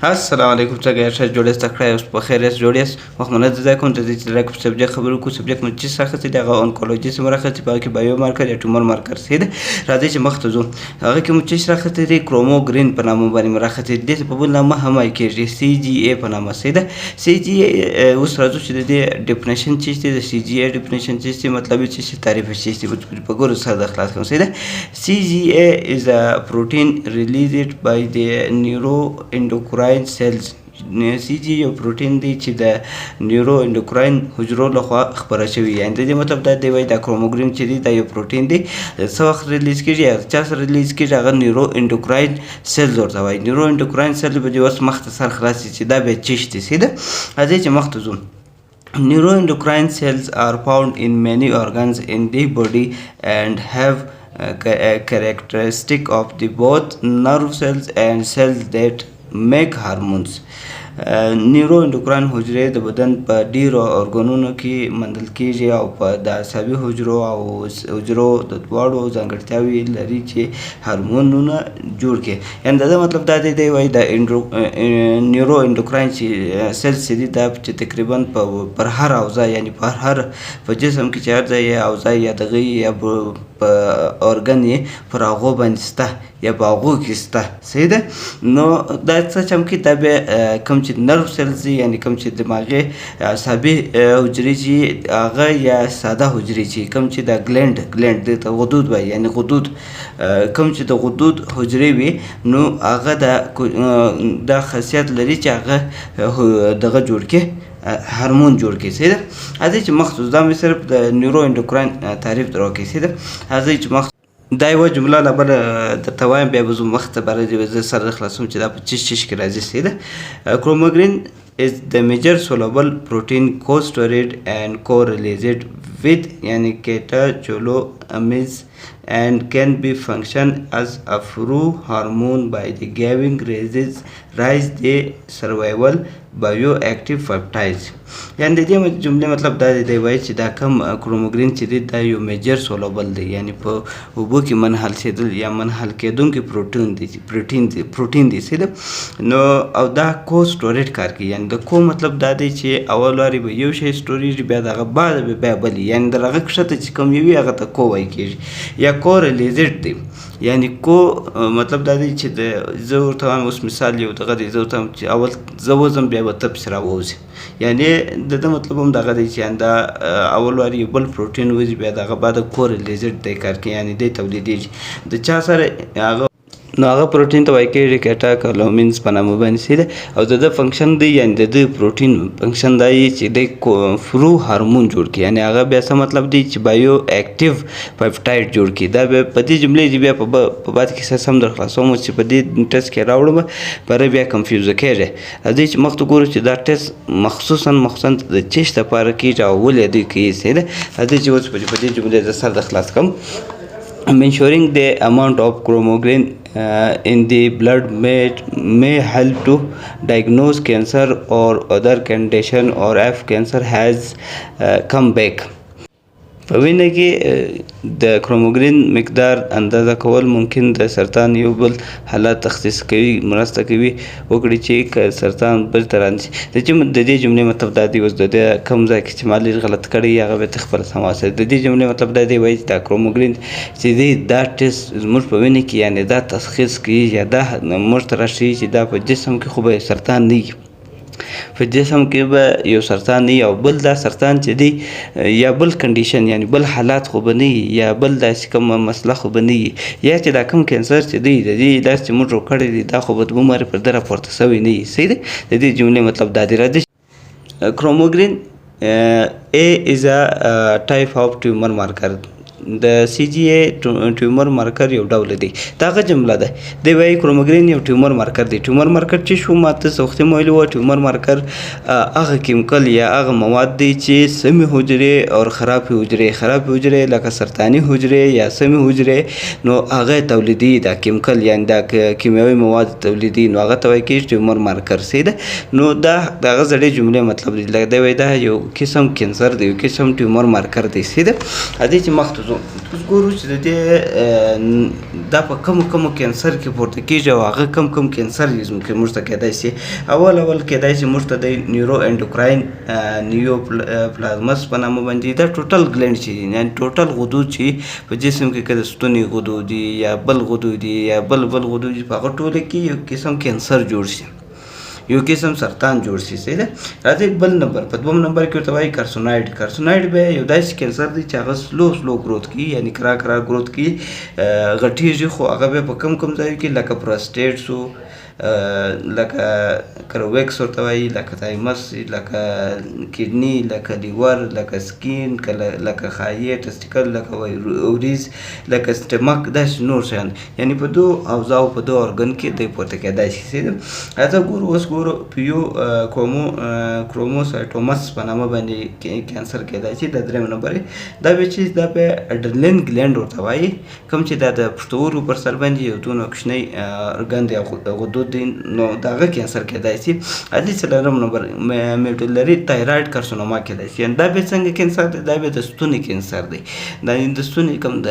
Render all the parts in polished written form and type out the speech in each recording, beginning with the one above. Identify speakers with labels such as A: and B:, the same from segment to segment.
A: السلام علیکم، څنګه یاست؟ ښه جوړ یاست؟ تکړه یاست؟ په خیر یاست؟ جوړ یاست؟ وخت مو نه ضایع کوم. د دې چې لږ په subject خبرې وکړو، subject مو چې څه اخیستی دی، هغه oncology څه مو راخیستی، په هغه کې bio marker یا tumor marker. صحیح ده، راځئ چې مخته ځو. هغه کې مو چې راخیستی دی، chromogranin په نامه باندې مو راخیستی دی، دې په بل نامه هم کېږي، CgA په نامه. صحیح ده، CgA. اوس راځو چې د دې definition چې دی، د CgA definition چې دی، مطلب یې چې تعریف چې دی، په ګورو سره د خلاص کوم. صحیح ده، CgA is a protein released by the neuroendocrine cells. CgA یو پروتین دی چې د neuroendocrine حجرو لخوا خپره شوی. یعنی د دې مطلب دا دی، وایي دا chromogranin چې دی، دا یو پروتین دی. څه وخت release کیږي یا چا سره release کیږي؟ هغه neuroendocrine cells ورته وایي. Neuroendocrine cells به دې اوس مخته سر خلاص چې دا به چش دی. صحیح ده، راځئ چې مخته ځو. Neuroendocrine cells are found in many organs in the body and have characteristic of the both nerve cells and cells that make hormones. Neuroendocrine حجرې د بدن په ډیرو ارګانونو کې موندل کیږي او په د عصبي حجرو او حجرو د دواړو ځانګړتیاوې لري چې هارمونونه جوړ کړي. یعنی د مطلب دا دی، دی وایي د neuroendocrine چې cells چې دي، دا چې تقریبا په پر هر اوضاع، یعنی پر هر په جسم کې چې هر ځای اوضاع یا دغه یا په ارګان یې پر هغو باندې سته یا په هغو کې سته. صحیح ده، نو دا څه چم کې دا به کوم چې nerve cells دي، یعنی کوم چې دماغي عصبي حجرې چې هغه یا ساده حجرې چې کوم چې د gland د ته غدود وایي، یعنی غدود، کوم چې د غدود حجرې وي، نو هغه دا خاصیت لري چې هغه دغه جوړ کړي، هارمون جوړ کړي. صحیح ده، راځئ چې مخته ځو. دا مې صرف د neuroendocrine تعریف درکړ. صحیح ده، راځئ چې مخ دا یوه جمله لا بله درته وایم، بیا به ځو مخته. باره زه سره خلاصوم چې دا په چش چش کې راځي. صحیح ده، Chromogranin is the major soluble protein co-stored and co-released with یعنی catecholamines and can be function as a pro-hormone by the giving raises rise the survival bioactive peptides. یعنی د دې جملې مطلب دا دی، دی وایي چې دا کم chromogranin چې دی، دا یو major soluble دی، یعنی په اوبو کې منحل کېدل یا منحل کېدونکی پروتین دی. صحیح ده، نو او دا co-stored کار کوي. یعنی د co مطلب دا دی چې اول واري به یو شی store یږي، بیا دغه بعد به بیا بل، یعنی د هغه کښته چې کوم یو وي، هغه ته co وایي کېږي یا co-released دی. یعنی co مطلب دا دی چې د زه ورته وایم، اوس مثال یو دغه دی، زه ورته وایم چې اول زه وځم، بیا به ته پسې راووځې. یعنی د ده مطلب هم دغه دی چې دا اول واري یو بل پروتین وځي، بیا دغه بعد co-released دی کار کوي، یعنی دی تولیدېږي د چا سره هغه، نو هغه پروتین ته وایي کېږي catecholamines په نامه باندې. صحیح ده، او د ده function دی، یعنی د ده پروتین function دا دی چې دی pro hormone جوړ کړي. یعنی هغه بیا څه مطلب دی؟ چې bioactive peptide جوړ کړي. دا بیا په دې جملې چې بیا په بعد کې سم در خلاصوم چې په دې ټیسټ کې راوړم پره بیا confuse کېږي. راځئ چې مخته ګورو چې دا ټیسټ مخصوصا د چش لپاره کېږي او ولې دوی کوي. صحیح ده، راځئ چې اوس په دې جملې زه سر د خلاص کړم. Measuring the amount of chromogranin in the blood may help to diagnose cancer or other condition or if cancer has come back. په وینه کې د chromogranin مقدار اندازه کول ممکن د سرطان یو بل حالت تشخیص کوي مرسته کوي وکړي چې که سرطان بیرته رانشي. د دې جملې مطلب دا دی، اوس د دې کوم ځای کې چې ما لږ غلط کړی، هغه به ته خپله سم واسه. د دې جملې مطلب دا دی، وایي چې دا chromogranin چې دی، دا ټیسټ زموږ په وینه کې، یعنې دا تشخیص کوي یا دا موږ ته راښیي چې دا په جسم کې خو به سرطان نه وي، په جسم کې به یو سرطان نه او بل دا سرطان چې دی یا بل condition، یعنی بل حالات خو به نه وي یا بل داسې کومه مسله خو به نه وي، یا چې دا کوم cancer چې دی، د دې داسې چې موږ کړی دی، دا خو به دومره پر ده راپورته شوی نه وي. صحیح دی، د دې جملې مطلب دا دی. راځي، Chromogranin A is a type of tumor marker. د CgA tumor marker یو ډول دی. دا هغه جمله ده، دی وایي chromogranin یو tumor marker دی. Tumor marker چې شو، ماته څه وختي مو ویلي وو، tumor marker هغه chemical یا هغه مواد دی چې سمې حجرې او خرابې حجرې، خرابې حجرې لکه سرطاني حجرې یا سمې حجرې، نو هغه تولیدي، دا chemical یعنی دا کیمیاوي مواد تولیدي، نو هغه ته وایي کېږي tumor marker. صحیح ده، نو دا د هغه زړې جملې مطلب دی. لکه دی وایي دا یو قسم cancer دی، یو قسم tumor marker دی. صحیح ده، راځئ چې مخته ځو. راځو. اوس ګورو چې د دې دا په کومو کومو کینسر کې پورته کېږي او هغه کوم کوم کینسر یې زموږ موږ ته کېدای شي. اول اول کېدای شي موږ ته د نیورو انډوکراین نیو پلازمس په نامه باندې دا ټوټل ګلینډ چې، یعنی ټوټل غدود چې په جسم کې، که د ستوني غدود دي یا بل غدود دي یا بل بل غدود دي، په هغه ټوله کې یو قسم کینسر جوړ شي، یو قسم سرطان جوړ شي. صحیح ده. راځي بل نمبر، په دوم نمبر کې ورته وایي carcinoid. Carcinoid بیا یو داسې کینسر دی چې هغه slow slow growth کوي، یعنی کرار کرار growth کوي، غټیږي، خو هغه بیا په کم کم ځایو کې، لکه prostate سو، لکه cervix ورته وایي، لکه thymus، لکه kidney، لکه liver، لکه skin، لکه خایې testicle، لکه ovaries، لکه stomach، داسې نور شیان، یعنی په دو اوزاو، په دو ارګن کې دی پورته کېدای شي. صحیح ده. راځه ګورو، اوس ګورو pheochromocytomas په نامه باندې کینسر کېدای شي. د دریم نمبر دا به چې دا به adrenal gland ورته وایي، کوم چې دا د پښتورګو پر سر باندې یو دونه کوچنی ارګن دی، غدود دی، نو دغه کینسر کېدای شي. ادي څلورم نمبر medullary thyroid carcinoma کېدای شي. دا به څنګه کینسر دی؟ دا به د ستوني کینسر دی، دا د ستوني کوم د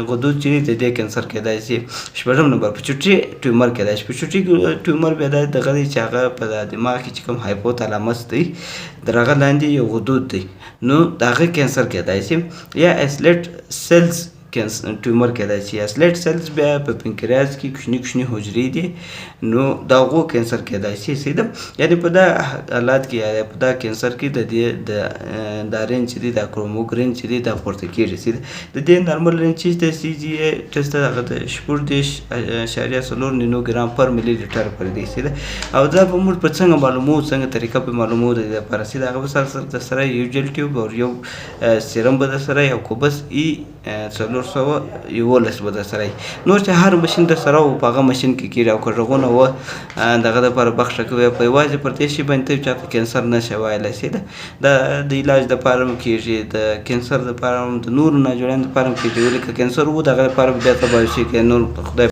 A: غدود چې د دې کینسر کېدای شي. شپږم نمبر pituitary tumor کېدای شي. Pituitary tumor بیا دا دغه دی چې هغه په دماغ کې چې کوم hypothalamus دی، در هغه لاندې یو غدود دی، نو دغه کینسر کېدای شي. یا islet cells tumor کېدای شي. Islet cells بیا په پنکریاس کې کوچني کوچني حجرې دي، نو د هغو کینسر کېدای شي. صحیح ده. یعنی په دا حالات کې یا په دا کینسر کې د دې د دا range چې دی، دا chromogram چې دی، دا پورته کېږي. صحیح ده. د دې normal range چې د CGA test هغه د 36.4 nanogram per milliliter پر دی. صحیح ده. او دا به موږ په څنګه معلومو، څنګه طریقه به معلومو د دې لپاره؟ صحیح ده. هغه به سره سره د سره یو gel tube او یو سیرم به در سره یو Cobas e 411 به در سره وي. نور چې هر ماشین در سره و، په هغه ماشین کې کېږي. او که غږونه و دغه دپاره بخښه کوي، په یوازې پر دې شي باندې ته چاته کینسر نه شي ویلی. صحیح ده. دا د علاج دپاره هم کېږي، د کینسر دپاره هم، د نورو ناجوړیانو دپاره هم کېږي. ولې که کینسر و، دغه دپاره به بیا ته بایوپسي کوې. نور خدای